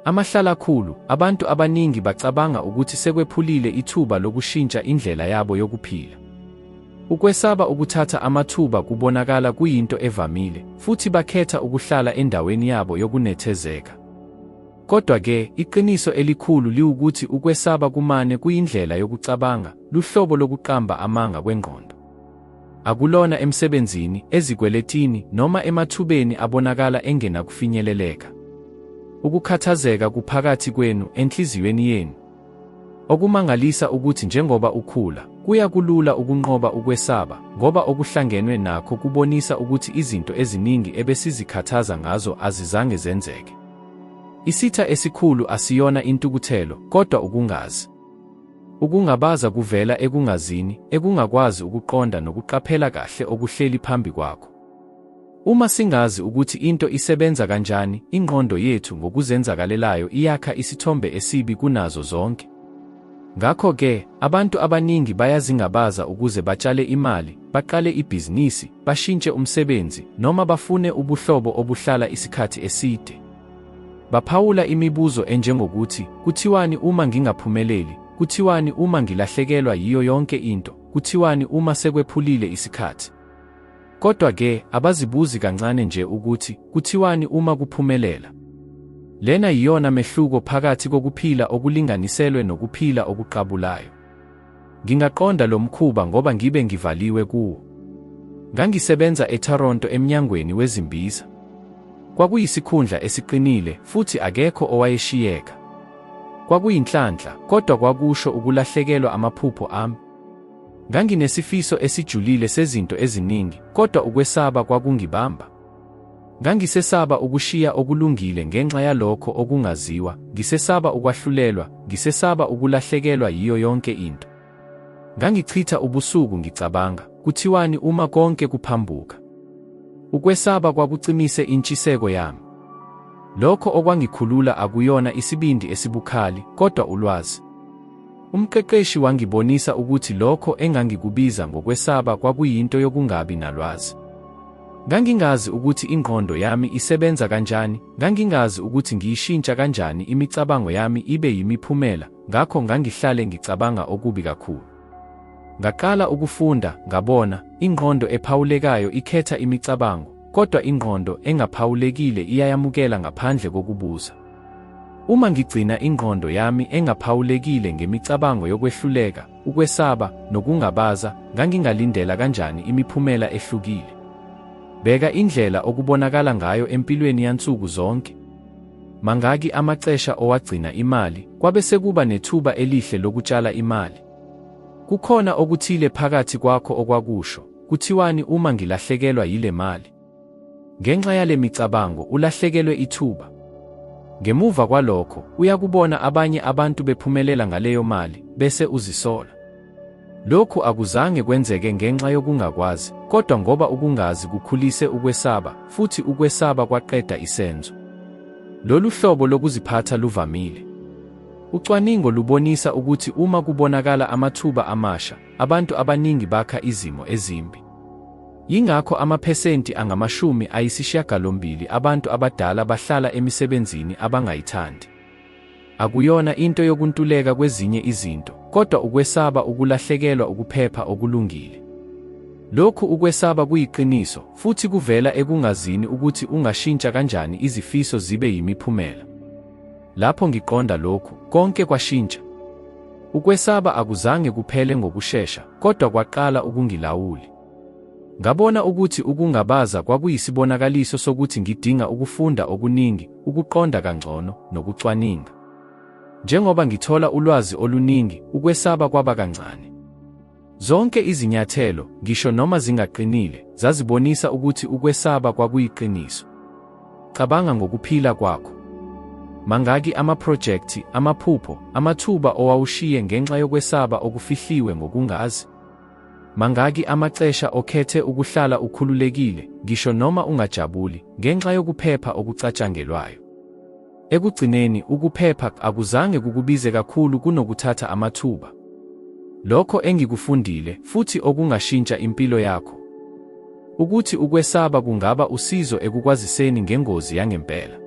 Amahlalakhulu, abantu abaningi bacabanga ukuthi sekwephulile ithuba lokushintsha indlela yabo yokuphila. Ukwesaba ukuthatha amathuba kubonakala kuyinto evamile, futhi bakhetha ukuhlala endaweni yabo yokunethezeka. Kodwa-ke, iqiniso elikhulu liwukuthi ukwesaba kumane kuyindlela yokucabanga, luhlobo lokuqamba amanga kwengqondo. Akulona emsebenzini, ezikweletini, noma emathubeni abonakala engenakufinyeleleka. Ukukhathazeka kuphakathi kwenu, enhliziyweni yenu. Okumangalisa ukuthi njengoba ukhula, kuya kulula ukunqoba ukwesaba, ngoba okuhlangenwe nakho kubonisa ukuthi izinto eziningi ebesizikhathaza ngazo azizange zenzeke. Isitha esikhulu asiyona intukuthelo, kodwa ukungazi. Ukungabaza kuvela ekungazini, ekungakwazi ukuqonda nokuqaphela kahle okuhleli phambi kwakho. Uma singazi ukuthi into isebenza kanjani, ingqondo yethu ngokuzenzakalelayo iyakha isithombe esibi kunazo zonke. Ngakho-ke, abantu abaningi bayazingabaza ukuze batshale imali, baqale ibhizinisi, bashintshe umsebenzi, noma bafune ubuhlobo obuhlala isikhathi eside. Baphawula imibuzo enjengokuthi, Kuthiwani uma ngingaphumeleli? Kuthiwani uma ngilahlekelwa yiyo yonke into? Kuthiwani uma sekwephulile isikhathi? Kodwa-ke, abazibuzi kancane nje ukuthi, Kuthiwani uma kuphumelela? Lena yiyona mehluko phakathi kokuphila okulinganiselwe nokuphila okuqabulayo. Ngingaqonda lo mkhuba ngoba ngibe ngivaliwe kuwo. Ngangisebenza eToronto emnyangweni wezimbiza. Kwakuyisikhundla esiqinile futhi akekho owayeshiyeka. Kwakuyinhlanhla, kodwa kwakusho ukulahlekelwa amaphupho ami. Nganginesifiso esijulile sezinto eziningi, kodwa ukwesaba kwakungibamba. Ngangisesaba ukushiya okulungile ngenxa yalokho okungaziwa, ngisesaba ukwahlulelwa, ngisesaba ukulahlekelwa yiyo yonke into. Ngangichitha ubusuku ngicabanga, kuthiwani uma konke kuphambuka? Ukwesaba kwakucimise intshiseko yami. Lokho okwangikhulula akuyona isibindi esibukhali, kodwa ulwazi. Umqeqeshi wangibonisa ukuthi lokho engangikubiza ngokwesaba kwakuyinto yokungabi nalwazi. Ngangingazi ukuthi ingqondo yami isebenza kanjani, ngangingazi ukuthi ngiyishintsha kanjani imicabango yami ibe yimiphumela, ngakho ngangihlale ngicabanga okubi kakhulu. Ngaqala ukufunda, ngabona, ingqondo ephawulekayo ikhetha imicabango, kodwa ingqondo engaphawulekile iyayamukela ngaphandle kokubuza. Uma ngigcina ingqondo yami engaphawulekile ngemicabango yokwehluleka, ukwesaba, nokungabaza, ngangingalindela kanjani imiphumela ehlukile? Bheka indlela okubonakala ngayo empilweni yansuku zonke. Mangaki amaxesha owagcina imali, kwabe sekuba nethuba elihle lokutshala imali? Kukhona okuthile phakathi kwakho okwakusho, Kuthiwani uma ngilahlekelwa yile mali? Ngenxa yale micabango ulahlekelwe ithuba. Ngemuva kwalokho, uyakubona abanye abantu bephumelela ngaleyo mali, bese uzisola. Lokhu akuzange kwenzeke ngenxa yokungakwazi, kodwa ngoba ukungazi kukhulise ukwesaba, futhi ukwesaba kwaqeda isenzo. Lolu hlobo lokuziphatha luvamile. Ucwaningo lubonisa ukuthi uma kubonakala amathuba amasha, abantu abaningi bakha izimo ezimbi. Yingakho amaphesenti angama-90 abantu abadala bahlala emisebenzini abangayithandi. Akuyona into yokuntuleka kwezinye izinto, kodwa ukwesaba ukulahlekelwa ukuphepha okulungile. Lokhu ukwesaba kuyiqiniso, futhi kuvela ekungazini ukuthi ungashintsha kanjani izifiso zibe yimiphumela. Lapho ngiqonda lokhu, konke kwashintsha. Ukwesaba akuzange kuphele ngokushesha, kodwa kwaqala ukungilawuli. Ngabona ukuthi ukungabaza kwakuyisibonakaliso sokuthi ngidinga ukufunda okuningi, ukuqonda kangcono, nokucwaninga. Njengoba ngithola ulwazi oluningi, ukwesaba kwaba kancane. Zonke izinyathelo, ngisho noma zingaqinile, zazibonisa ukuthi ukwesaba kwakuyiqiniso. Cabanga ngokuphila kwakho. Mangaki amaphrojekthi, amaphupho, amathuba owawushiye ngenxa yokwesaba okufihliwe ngokungazi? Mangaki amaxesha okhethe ukuhlala ukhululekile, ngisho noma ungajabuli, ngenxa yokuphepha okucatshangelwayo? Ekugcineni, ukuphepha akuzange kukubize kakhulu kunokuthatha amathuba. Lokho engikufundile, futhi okungashintsha impilo yakho, ukuthi ukwesaba kungaba usizo ekukwaziseni ngengozi yangempela.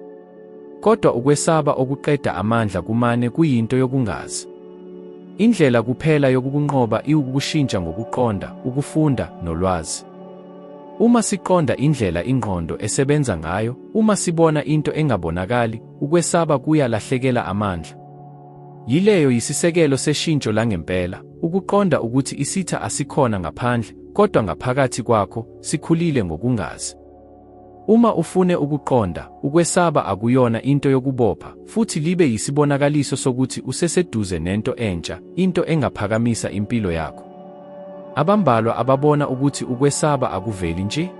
Kodwa ukwesaba okuqeda amandla kumane kuyinto yokungazi. Indlela kuphela yokukunqoba iwukushintsha ngokuqonda, ukufunda, nolwazi. Uma siqonda indlela ingqondo esebenza ngayo, uma sibona into engabonakali, ukwesaba kuya lahlekela amandla. Yileyo yisisekelo seshintsho langempela, ukuqonda ukuthi isitha asikhona ngaphandle, kodwa ngaphakathi kwakho, sikhulile ngokungazi. Uma ufune ukuqonda, ukwesaba akuyona into yokubopha, futhi libe yisibonakaliso sokuthi useseduze nento entsha, into engaphakamisa impilo yakho. Abambalwa ababona ukuthi ukwesaba akuveli nje.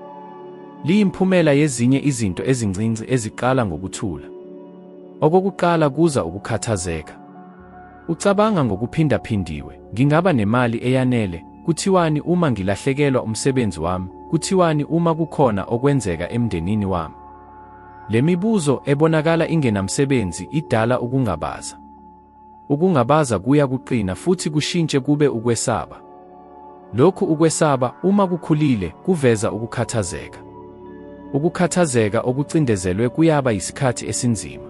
Liyimphumela yezinye izinto ezincinci eziqala ngokuthula. Okokuqala kuza ukukhathazeka. Ucabanga ngokuphindaphindiwe, ngingaba nemali eyanele, kuthiwani uma ngilahlekelwa umsebenzi wami, kuthiwani uma kukhona okwenzeka emndenini wami? Le mibuzo, ebonakala ingenamsebenzi, idala ukungabaza. Ukungabaza kuya kuqina futhi kushintshe kube ukwesaba. Lokhu ukwesaba, uma kukhulile, kuveza ukukhathazeka. Ukukhathazeka okucindezelwe kuyaba yisikhathi esinzima.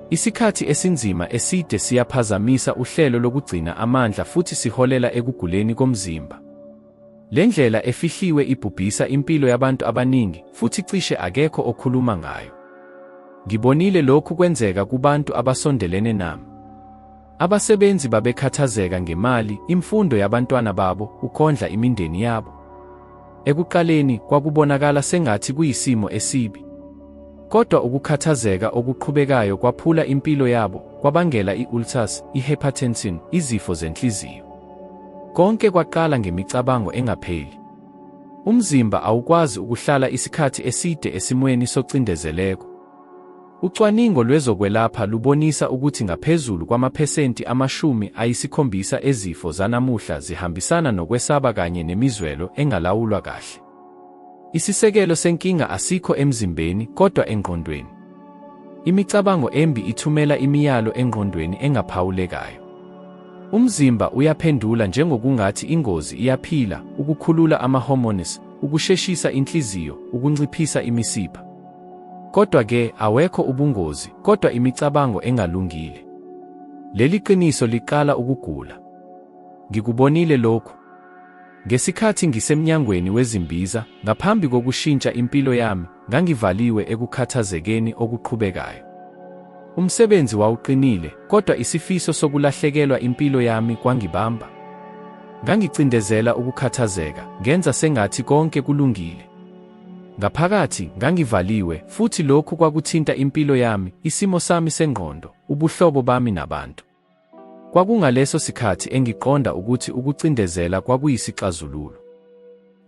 Isikhathi esinzima eside siyaphazamisa uhlelo lokugcina amandla futhi siholela ekuguleni komzimba. Le ndlela efihliwe ibhubhisa impilo yabantu abaningi futhi cishe akekho okhuluma ngayo. Ngibonile lokhu kwenzeka kubantu abasondelene nami. Abasebenzi babekhathazeka ngemali, imfundo yabantwana babo, ukondla imindeni yabo. Ekuqaleni, kwakubonakala sengathi kuyisimo esibi. Kodwa ukukhathazeka okuqhubekayo kwaphula impilo yabo, kwabangela i-ulcers, i-hypertension, izifo zenhliziyo. Konke kwaqala ngemicabango engapheli. Umzimba awukwazi ukuhlala isikhathi eside esimweni socindezeleko. Ucwaningo lwezokwelapha lubonisa ukuthi ngaphezulu kwamaphesenti 70 ezifo zanamuhla zihambisana nokwesaba kanye nemizwelo engalawulwa kahle. Isisekelo senkinga asikho emzimbeni kodwa engqondweni. Imicabango embi ithumela imiyalo engqondweni engaphawulekayo. Umzimba uyaphendula njengokungathi ingozi iyaphila, ukukhulula ama-hormones, ukusheshisa inhliziyo, ukunciphisa imisipha. Kodwa-ke awekho ubungozi, kodwa imicabango engalungile. Leli qiniso liqala ukugula. Ngikubonile lokhu. Ngesikhathi ngisemnyangweni wezimbiza, ngaphambi kokushintsha impilo yami, ngangivaliwe ekukhathazekeni okuqhubekayo. Umsebenzi wawuqinile, kodwa isifiso sokulahlekelwa impilo yami kwangibamba. Ngangicindezela ukukhathazeka, ngenza sengathi konke kulungile. Ngaphakathi, ngangivaliwe, futhi lokhu kwakuthinta impilo yami, isimo sami sengqondo, ubuhlobo bami nabantu. Kwakungaleso sikhathi engiqonda ukuthi ukucindezela kwakuyisixazululo.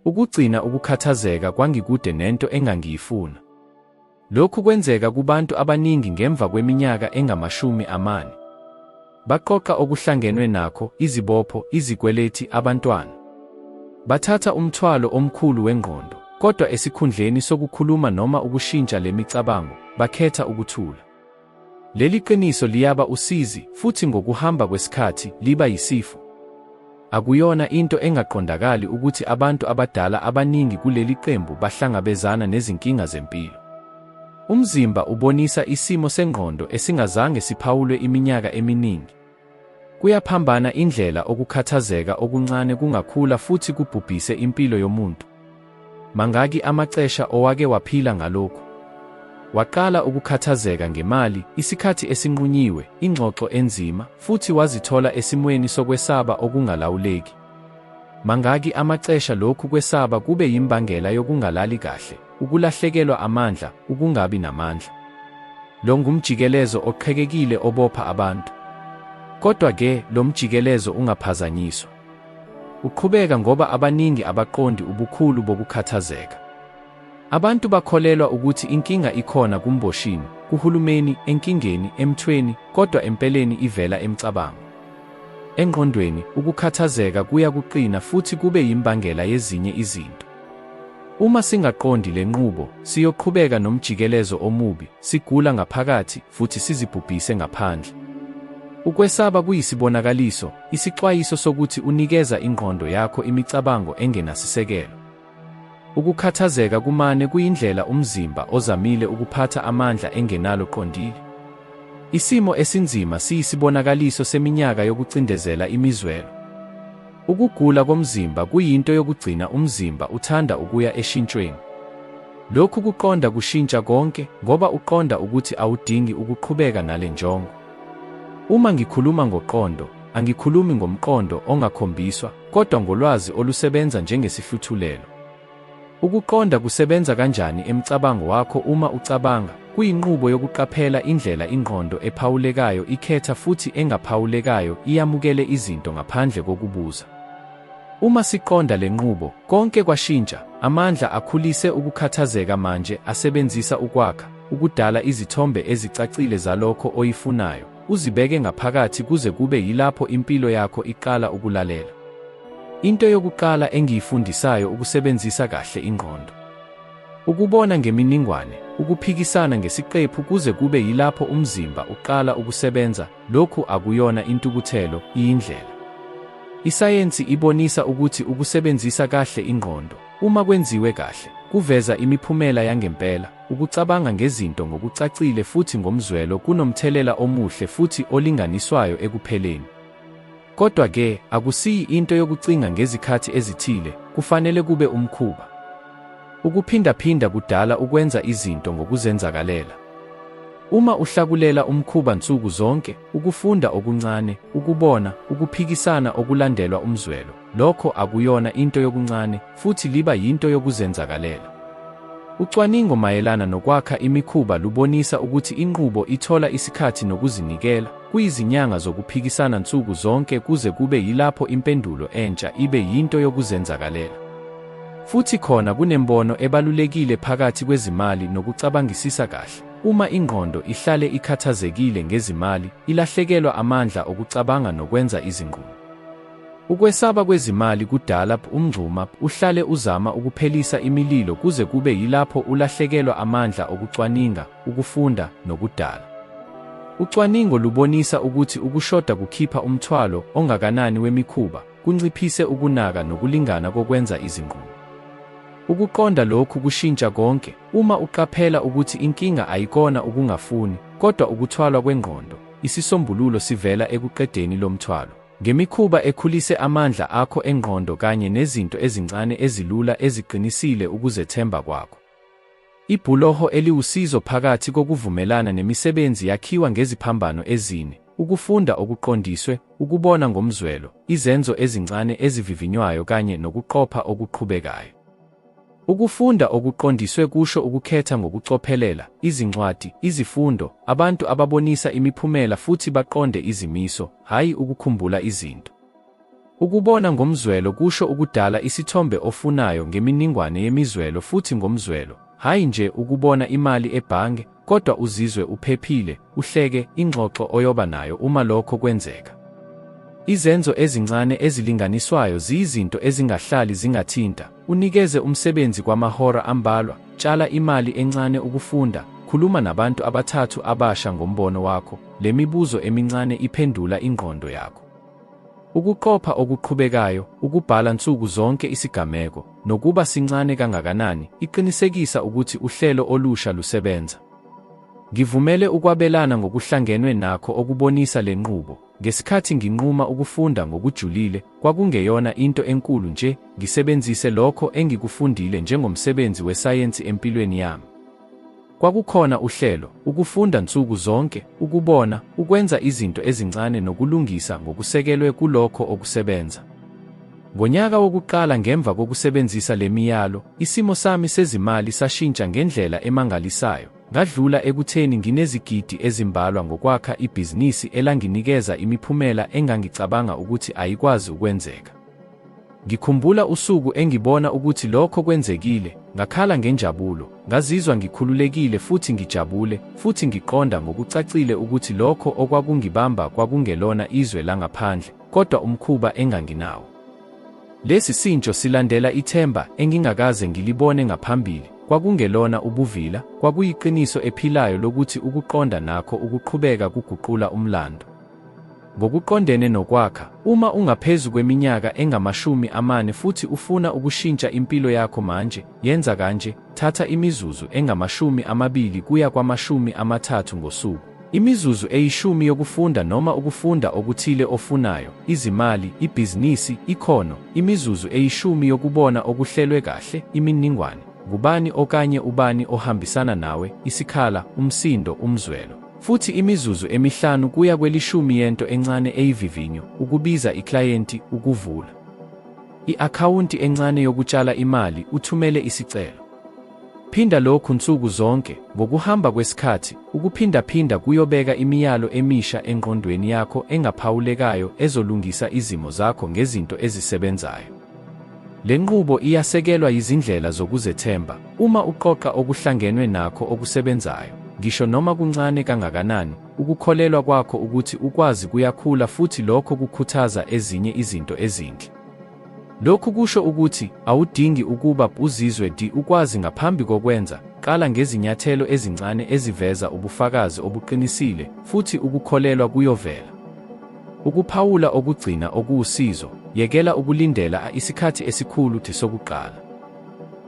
Ukugcina ukukhathazeka kwangikude nento engangiyifuna. Lokhu kwenzeka kubantu abaningi ngemva kweminyaka engama-40. Baqoqa okuhlangenwe nakho, izibopho, izikweleti, abantwana. Bathatha umthwalo omkhulu wengqondo, kodwa esikhundleni sokukhuluma noma ukushintsha le micabango, bakhetha ukuthula. Leli qiniso liyaba usizi, futhi ngokuhamba kwesikhathi, liba yisifo. Akuyona into engaqondakali ukuthi abantu abadala abaningi kuleli qembu bahlangabezana nezinkinga zempilo. Umzimba ubonisa isimo sengqondo esingazange siphawulwe iminyaka eminingi. Kuyaphambana indlela okukhathazeka okuncane kungakhula futhi kubhubhise impilo yomuntu. Mangaki amaxesha owake waphila ngalokhu? Waqala ukukhathazeka ngemali, isikhathi esinqunyiwe, ingxoxo enzima, futhi wazithola esimweni sokwesaba okungalawuleki. Mangaki amaxesha lokhu kwesaba kube yimbangela yokungalali kahle, ukulahlekelwa amandla, ukungabi namandla? Lo ngumjikelezo oqhekekile obopha abantu. Kodwa-ke, lo mjikelezo ungaphazanyiswa. Uqhubeka ngoba abaningi abaqondi ubukhulu bokukhathazeka. Abantu bakholelwa ukuthi inkinga ikhona kumboshini, kuhulumeni, enkingeni, emthweni, kodwa empeleni ivela emcabango. Engqondweni, ukukhathazeka kuya kuqina futhi kube yimbangela yezinye izinto. Uma singaqondi le nqubo, siyoqhubeka nomjikelezo omubi, sigula ngaphakathi futhi sizibhubhise ngaphandle. Ukwesaba kuyisibonakaliso, isixwayiso sokuthi unikeza ingqondo yakho imicabango engenasisekelo. Ukukhathazeka kumane kuyindlela umzimba ozamile ukuphatha amandla engenalo qondile. Isimo esinzima siyisibonakaliso seminyaka yokucindezela imizwelo. Ukugula komzimba kuyinto yokugcina umzimba uthanda ukuya eshintshweni. Lokhu kuqonda kushintsha konke ngoba uqonda ukuthi awudingi ukuqhubeka nale njongo. Uma ngikhuluma ngoqondo, angikhulumi ngomqondo ongakhombiswa, kodwa ngolwazi olusebenza njengesihluthulelo. Ukuqonda kusebenza kanjani emcabango wakho uma ucabanga, kuyinqubo yokuqaphela indlela ingqondo ephawulekayo ikhetha futhi engaphawulekayo iyamukele izinto ngaphandle kokubuza. Uma siqonda le nqubo, konke kwashintsha, amandla akhulise ukukhathazeka manje asebenzisa ukwakha, ukudala izithombe ezicacile zalokho oyifunayo, uzibeke ngaphakathi kuze kube yilapho impilo yakho iqala ukulalela. Into yokuqala engiyifundisayo ukusebenzisa kahle ingqondo. Ukubona ngeminingwane, ukuphikisana ngesiqephu kuze kube yilapho umzimba uqala ukusebenza, lokhu akuyona intukuthelo, iyindlela. Isayensi ibonisa ukuthi ukusebenzisa kahle ingqondo, uma kwenziwe kahle, kuveza imiphumela yangempela, ukucabanga ngezinto ngokucacile futhi ngomzwelo kunomthelela omuhle futhi olinganiswayo ekupheleni. Kodwa-ke, akusiyi into yokucinga ngezikhathi ezithile, kufanele kube umkhuba. Ukuphindaphinda kudala ukwenza izinto ngokuzenzakalela. Uma uhlakulela umkhuba nsuku zonke, ukufunda okuncane, ukubona, ukuphikisana okulandelwa umzwelo, lokho akuyona into yokuncane, futhi liba yinto yokuzenzakalela. Ucwaningo mayelana nokwakha imikhuba lubonisa ukuthi inqubo ithola isikhathi nokuzinikela, kuyizinyanga zokuphikisana nsuku zonke kuze kube yilapho impendulo entsha ibe yinto yokuzenzakalela. Futhi khona kunembono ebalulekile phakathi kwezimali nokucabangisisa kahle. Uma ingqondo ihlale ikhathazekile ngezimali, ilahlekelwa amandla okucabanga nokwenza izinqumo. Ukwesaba kwezimali kudala umngxuma uhlale uzama ukuphelisa imililo kuze kube yilapho ulahlekelwa amandla okucwaninga, ukufunda, nokudala. Ucwaningo lubonisa ukuthi ukushoda kukhipha umthwalo ongakanani wemikhuba, kunciphise ukunaka nokulingana kokwenza izinqumo. Ukuqonda lokhu kushintsha konke, uma uqaphela ukuthi inkinga ayikona ukungafuni, kodwa ukuthwalwa kwengqondo, isisombululo sivela ekuqedeni lo mthwalo. Ngemikhuba ekhulise amandla akho engqondo kanye nezinto ezincane ezilula eziqinisile ukuzethemba kwakho. Ibhuloho eliwusizo phakathi kokuvumelana nemisebenzi yakhiwa ngeziphambano ezine, ukufunda okuqondiswe, ukubona ngomzwelo, izenzo ezincane ezivivinywayo kanye nokuqopha okuqhubekayo. Ukufunda okuqondiswe kusho ukukhetha ngokucophelela, izincwadi, izifundo, abantu ababonisa imiphumela futhi baqonde izimiso, hhayi ukukhumbula izinto. Ukubona ngomzwelo kusho ukudala isithombe ofunayo ngeminingwane yemizwelo futhi ngomzwelo, hhayi nje ukubona imali ebhange, kodwa uzizwe uphephile, uhleke, ingxoxo oyoba nayo uma lokho kwenzeka. Izenzo ezincane ezilinganiswayo ziyizinto ezingahlali zingathinta, unikeze umsebenzi kwamahora ambalwa, tshala imali encane ukufunda, khuluma nabantu abathathu abasha ngombono wakho, le mibuzo emincane iphendula ingqondo yakho. Ukuqopha okuqhubekayo, ukubhala nsuku zonke isigameko, nokuba sincane kangakanani, iqinisekisa ukuthi uhlelo olusha lusebenza. Ngivumele ukwabelana ngokuhlangenwe nakho okubonisa le nqubo. Ngesikhathi nginquma ukufunda ngokujulile, kwakungeyona into enkulu nje, ngisebenzise lokho engikufundile njengomsebenzi wesayensi empilweni yami. Kwakukhona uhlelo, ukufunda nsuku zonke, ukubona, ukwenza izinto ezincane nokulungisa ngokusekelwe kulokho okusebenza. Ngonyaka wokuqala ngemva kokusebenzisa le miyalo, isimo sami sezimali sashintsha ngendlela emangalisayo, ngadlula ekutheni nginezigidi ezimbalwa ngokwakha ibhizinisi elanginikeza imiphumela engangicabanga ukuthi ayikwazi ukwenzeka. Ngikhumbula usuku engibona ukuthi lokho kwenzekile, ngakhala ngenjabulo, ngazizwa ngikhululekile futhi ngijabule, futhi ngiqonda ngokucacile ukuthi lokho okwakungibamba kwakungelona izwe langaphandle, kodwa umkhuba enganginawo. Lesi sintsho silandela ithemba engingakaze ngilibone ngaphambili, kwakungelona ubuvila, kwakuyiqiniso ephilayo lokuthi ukuqonda nakho ukuqhubeka kuguqula umlando. Ngokuqondene nokwakha, uma ungaphezu kweminyaka engama-40 futhi ufuna ukushintsha impilo yakho manje, yenza kanje, thatha imizuzu engama-20 kuya kwama-30 ngosuku. Imizuzu eyishumi yokufunda noma ukufunda okuthile ofunayo, izimali, ibhizinisi, ikhono, imizuzu eyishumi yokubona okuhlelwe kahle, imininingwane, ngubani okanye ubani ohambisana nawe, isikhala, umsindo, umzwelo. Futhi imizuzu emihlanu kuya kwelishumi yento encane eyivivinyo, ukubiza iklayenti, ukuvula i-akhawunti encane yokutshala imali, uthumele isicelo. Phinda lokhu nsuku zonke, ngokuhamba kwesikhathi, ukuphindaphinda kuyobeka imiyalo emisha engqondweni yakho engaphawulekayo ezolungisa izimo zakho ngezinto ezisebenzayo. Le nqubo iyasekelwa yizindlela zokuzethemba, uma uqoqa okuhlangenwe nakho okusebenzayo, ngisho noma kuncane kangakanani, ukukholelwa kwakho ukuthi ukwazi kuyakhula futhi lokho kukhuthaza ezinye izinto ezinhle. Lokhu kusho ukuthi awudingi ukuba uzizwe di ukwazi ngaphambi kokwenza, qala ngezinyathelo ezincane eziveza ubufakazi obuqinisile, futhi ukukholelwa kuyovela. Ukuphawula okugcina okuwusizo, yekela ukulindela a isikhathi esikhulu sokuqala.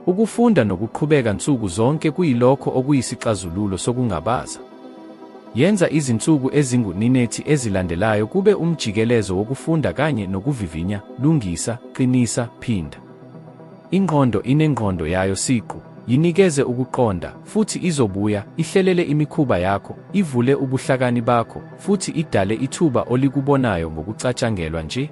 Ukufunda nokuqhubeka nsuku zonke kuyilokho okuyisixazululo sokungabaza. Yenza izinsuku ezingu-90 ezilandelayo kube umjikelezo wokufunda kanye nokuvivinya, lungisa, qinisa, phinda. Ingqondo inengqondo yayo siqu, yinikeze ukuqonda, futhi izobuya, ihlelele imikhuba yakho, ivule ubuhlakani bakho, futhi idale ithuba olikubonayo ngokucatshangelwa nje.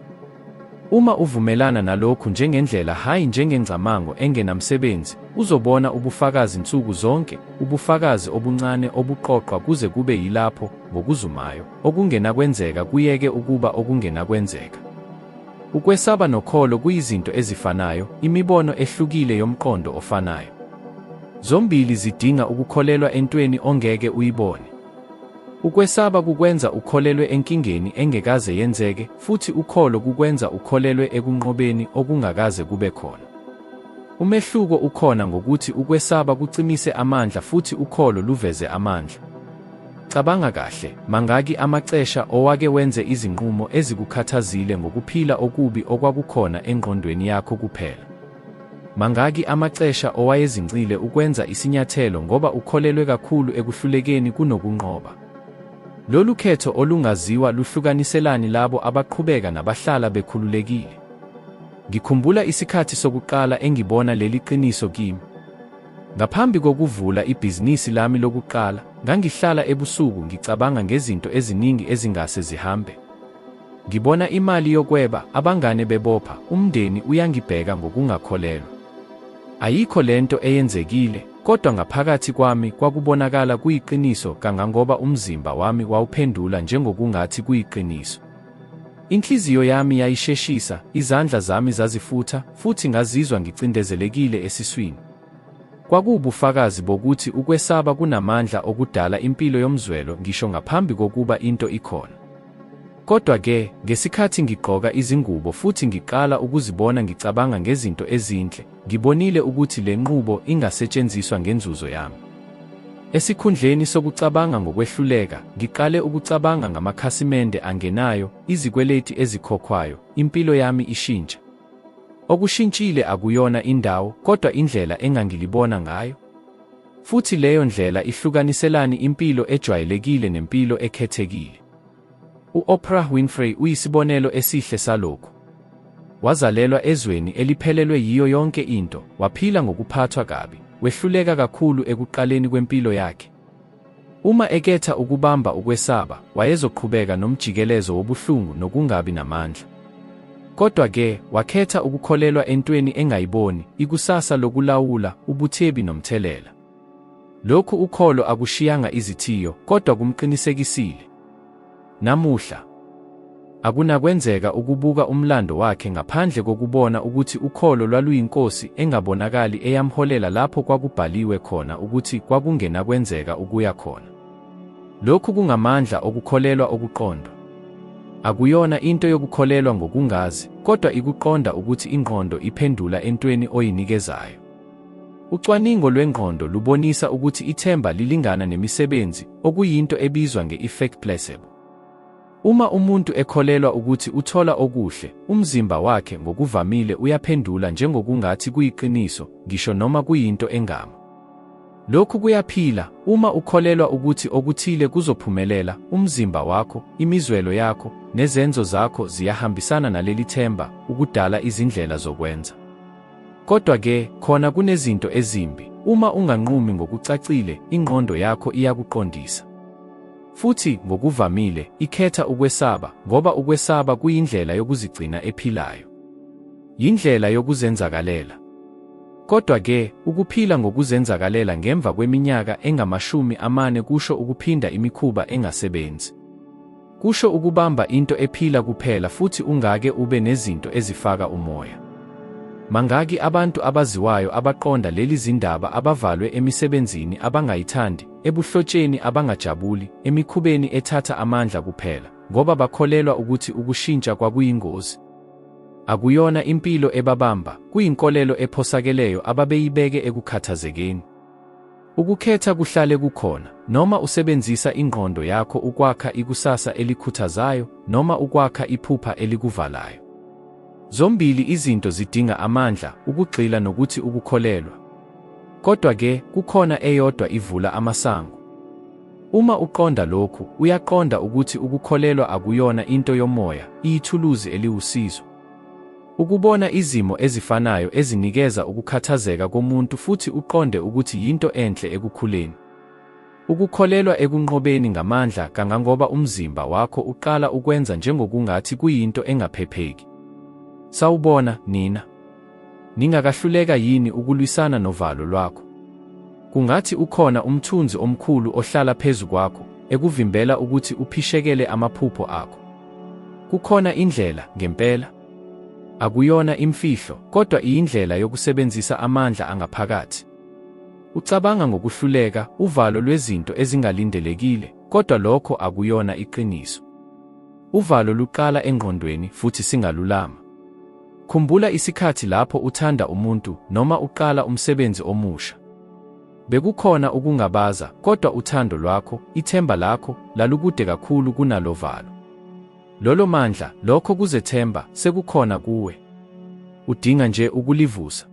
Uma uvumelana nalokhu njengendlela hhayi njengengcamango engenamsebenzi, uzobona ubufakazi nsuku zonke, ubufakazi obuncane obuqoqwa kuze kube yilapho, ngokuzumayo, okungenakwenzeka kuyeke ukuba okungenakwenzeka. Ukwesaba nokholo kuyizinto ezifanayo, imibono ehlukile yomqondo ofanayo. Zombili zidinga ukukholelwa entweni ongeke uyibone. Ukwesaba kukwenza ukholelwe enkingeni engekaze yenzeke, futhi ukholo kukwenza ukholelwe ekunqobeni okungakaze kube khona. Umehluko ukhona ngokuthi ukwesaba kucimise amandla futhi ukholo luveze amandla. Cabanga kahle, mangaki amaxesha owake wenze izinqumo ezikukhathazile ngokuphila okubi okwakukhona engqondweni yakho kuphela? Mangaki amaxesha owayezincile ukwenza isinyathelo ngoba ukholelwe kakhulu ekuhlulekeni kunokunqoba? Lolu khetho olungaziwa luhlukaniselani labo abaqhubeka nabahlala bekhululekile? Ngikhumbula isikhathi sokuqala engibona leli qiniso kimi. Ngaphambi kokuvula ibhizinisi lami lokuqala, ngangihlala ebusuku ngicabanga ngezinto eziningi ezingase zihambe. Ngibona imali yokweba, abangane bebopha, umndeni uyangibheka ngokungakholelwa. Ayikho lento eyenzekile, kodwa ngaphakathi kwami kwakubonakala kuyiqiniso kangangoba umzimba wami wawuphendula njengokungathi kuyiqiniso. Inhliziyo yami yayisheshisa, izandla zami zazifutha, futhi ngazizwa ngicindezelekile esiswini. Kwakuwubufakazi bokuthi ukwesaba kunamandla okudala impilo yomzwelo ngisho ngaphambi kokuba into ikhona. Kodwa-ke, ngesikhathi ngigqoka izingubo futhi ngiqala ukuzibona ngicabanga ngezinto ezinhle, ngibonile ukuthi le nqubo ingasetshenziswa ngenzuzo yami. Esikhundleni sokucabanga ngokwehluleka, ngiqale ukucabanga ngamakhasimende angenayo, izikweleti ezikhokhwayo, impilo yami ishintsha. Okushintshile akuyona indawo, kodwa indlela engangilibona ngayo. Futhi leyo ndlela ihlukaniselani impilo ejwayelekile nempilo ekhethekile. U-Oprah Winfrey uyisibonelo esihle salokhu. Wazalelwa ezweni eliphelelwe yiyo yonke into, waphila ngokuphathwa kabi, wehluleka kakhulu ekuqaleni kwempilo yakhe. Uma eketha ukubamba ukwesaba, wayezoqhubeka nomjikelezo wobuhlungu nokungabi namandla. Kodwa-ke, wakhetha ukukholelwa entweni engayiboni, ikusasa lokulawula, ubuthebi nomthelela. Lokhu ukholo akushiyanga izithiyo, kodwa kumqinisekisile. Namuhla, akunakwenzeka ukubuka umlando wakhe ngaphandle kokubona ukuthi ukholo lwaluyinkosi engabonakali eyamholela lapho kwakubhaliwe khona ukuthi kwakungenakwenzeka ukuya khona. Lokhu kungamandla okukholelwa okuqondwa. Akuyona into yokukholelwa ngokungazi, kodwa ikuqonda ukuthi ingqondo iphendula entweni oyinikezayo. Ucwaningo lwengqondo lubonisa ukuthi ithemba lilingana nemisebenzi, okuyinto ebizwa nge-effect placebo. Uma umuntu ekholelwa ukuthi uthola okuhle, umzimba wakhe ngokuvamile uyaphendula njengokungathi kuyiqiniso, ngisho noma kuyinto engama. Lokhu kuyaphila, uma ukholelwa ukuthi okuthile kuzophumelela, umzimba wakho, imizwelo yakho, nezenzo zakho ziyahambisana naleli themba, ukudala izindlela zokwenza. Kodwa-ke, khona kunezinto ezimbi, uma unganqumi ngokucacile, ingqondo yakho iyakuqondisa. Futhi, ngokuvamile, ikhetha ukwesaba, ngoba ukwesaba kuyindlela yokuzigcina ephilayo. Yindlela yokuzenzakalela. Kodwa-ke, ukuphila ngokuzenzakalela ngemva kweminyaka engama-40 kusho ukuphinda imikhuba engasebenzi. Kusho ukubamba into ephila kuphela futhi ungake ube nezinto ezifaka umoya. Mangaki abantu abaziwayo abaqonda leli zindaba abavalwe emisebenzini abangayithandi, ebuhlotsheni abangajabuli, emikhubeni ethatha amandla kuphela, ngoba bakholelwa ukuthi ukushintsha kwakuyingozi? Akuyona impilo ebabamba, kuyinkolelo ephosakeleyo ababeyibeke ekukhathazekeni. Ukukhetha kuhlale kukhona, noma usebenzisa ingqondo yakho ukwakha ikusasa elikhuthazayo noma ukwakha iphupha elikuvalayo. Zombili izinto zidinga amandla, ukugxila nokuthi ukukholelwa. Kodwa-ke, kukhona eyodwa ivula amasango. Uma uqonda lokhu, uyaqonda ukuthi ukukholelwa akuyona into yomoya, iyithuluzi eliwusizo. Ukubona izimo ezifanayo ezinikeza ukukhathazeka komuntu futhi uqonde ukuthi yinto enhle ekukhuleni. Ukukholelwa ekunqobeni ngamandla kangangoba umzimba wakho uqala ukwenza njengokungathi kuyinto engaphepheki. Sawubona, nina. Ningakahluleka yini ukulwisana novalo lwakho? Kungathi ukhona umthunzi omkhulu ohlala phezu kwakho, ekuvimbela ukuthi uphishekele amaphupho akho. Kukhona indlela, ngempela. Akuyona imfihlo, kodwa iyindlela yokusebenzisa amandla angaphakathi. Ucabanga ngokuhluleka, uvalo lwezinto ezingalindelekile, kodwa lokho akuyona iqiniso. Uvalo luqala engqondweni futhi singalulama. Khumbula isikhathi lapho uthanda umuntu noma uqala umsebenzi omusha. Bekukhona ukungabaza, kodwa uthando lwakho, ithemba lakho, lalukude kakhulu kunalo valo. Lolo mandla, lokho kuzethemba, sekukhona kuwe. Udinga nje ukulivusa.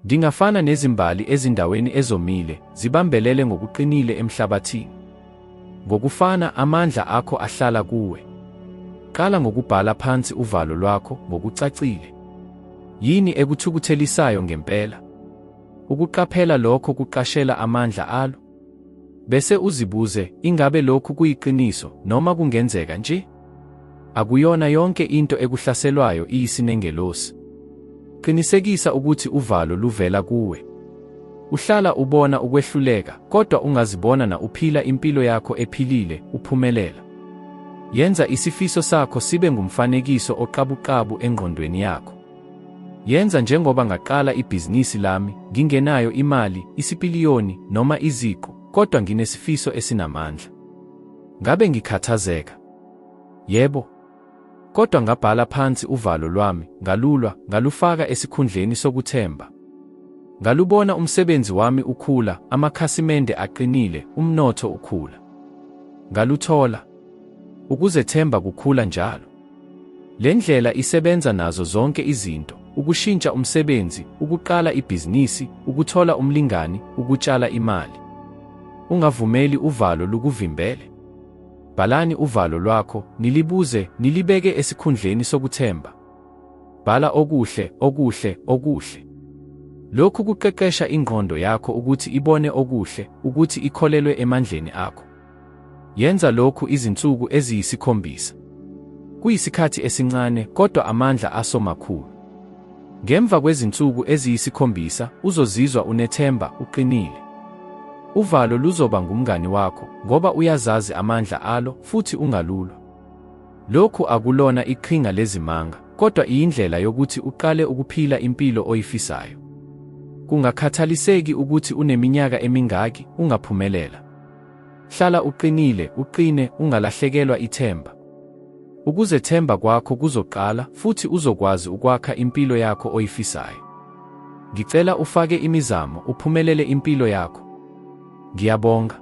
Ndingafana nezimbali ezindaweni ezomile, zibambelele ngokuqinile emhlabathini. Ngokufana, amandla akho ahlala kuwe. Qala ngokubhala phansi uvalo lwakho ngokucacile. Yini ekuthukuthelisayo ngempela? Ukuqaphela lokho kuqashela amandla alo. Bese uzibuze, ingabe lokhu kuyiqiniso noma kungenzeka nje? Akuyona yonke into ekuhlaselwayo iyisinengelosi. Qinisekisa ukuthi uvalo luvela kuwe. Uhlala ubona ukwehluleka, kodwa ungazibona na uphila impilo yakho ephilile, uphumelela. Yenza isifiso sakho sibe ngumfanekiso oqabuqabu engqondweni yakho. Yenza njengoba ngaqala ibhizinisi lami, ngingenayo imali, isipiliyoni, noma iziqu, kodwa nginesifiso esinamandla. Ngabe ngikhathazeka? Yebo. Kodwa ngabhala phansi uvalo lwami, ngalulwa, ngalufaka esikhundleni sokuthemba. Ngalubona umsebenzi wami ukhula, amakhasimende aqinile, umnotho ukhula. Ngaluthola. Ukuzethemba kukhula njalo. Le ndlela isebenza nazo zonke izinto, ukushintsha umsebenzi, ukuqala ibhizinisi, ukuthola umlingani, ukutshala imali. Ungavumeli uvalo lukuvimbele. Bhalani uvalo lwakho, nilibuze, nilibeke esikhundleni sokuthemba. Bhala okuhle, okuhle, okuhle. Lokhu kuqeqesha ingqondo yakho ukuthi ibone okuhle, ukuthi ikholelwe emandleni akho. Yenza lokhu izinsuku eziyisikhombisa. Kuyisikhathi esincane, kodwa amandla aso makhulu. Ngemva kwezinsuku eziyisikhombisa, uzozizwa unethemba, uqinile. Uvalo luzoba ngumngani wakho, ngoba uyazazi amandla alo, futhi ungalulwa. Lokhu akulona iqhinga lezimanga, kodwa iyindlela yokuthi uqale ukuphila impilo oyifisayo. Kungakhathaliseki ukuthi uneminyaka emingaki, ungaphumelela. Hlala uqinile, uqine, ungalahlekelwa ithemba. Ukuzethemba kwakho kuzoqala futhi uzokwazi ukwakha impilo yakho oyifisayo. Ngicela ufake imizamo uphumelele impilo yakho. Ngiyabonga.